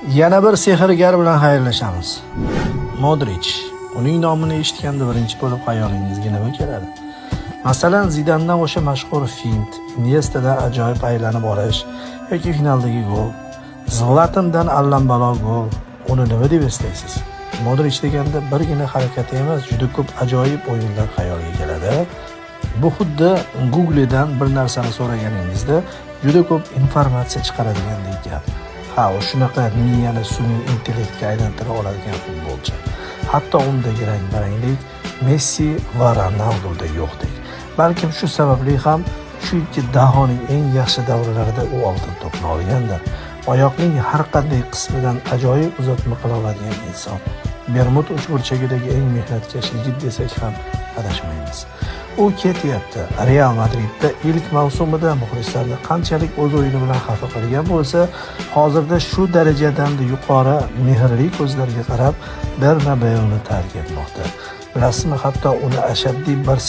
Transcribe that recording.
Yana bir sehrgar bilan xayrlashamiz. Modrich. Uning nomini eshitganda birinchi bo'lib xayolingizga nima keladi? Masalan, Zidandan o'sha mashhur fint, Iniestadan ajoyib aylanib olish yoki finaldagi gol, Zlatandan allambalo gol. Uni nima deb eslaysiz? Modrich deganda birgina harakati emas, juda ko'p ajoyib o'yinlar xayolga keladi. Bu xuddi Google'dan bir narsani so'raganingizda juda ko'p informatsiya chiqaradigandek gap. Ha, u shunaqa miyani sun'iy intellektga aylantira oladigan futbolchi. Hatto undagi rang-baranglik Messi va Ronaldoda yo'qdek. Balkim shu sababli ham shu ikki dahoning eng yaxshi davrlarida u oltin to'pni olgandir. Oyoqning har qanday qismidan ajoyib uzatma qila oladigan inson. Bermud uchburchagidagi eng mehnatkash yigit desak ham adashmaymiz. U ketyapti. Real Madridda ilk mavsumida muxlislarni qanchalik o'z o'yini bilan xafa qilgan bo'lsa, hozirda shu darajadan yuqori mehrli ko'zlarga qarab Bernabeuni tark etmoqda. Bilasizmi, hatto uni ashaddiy.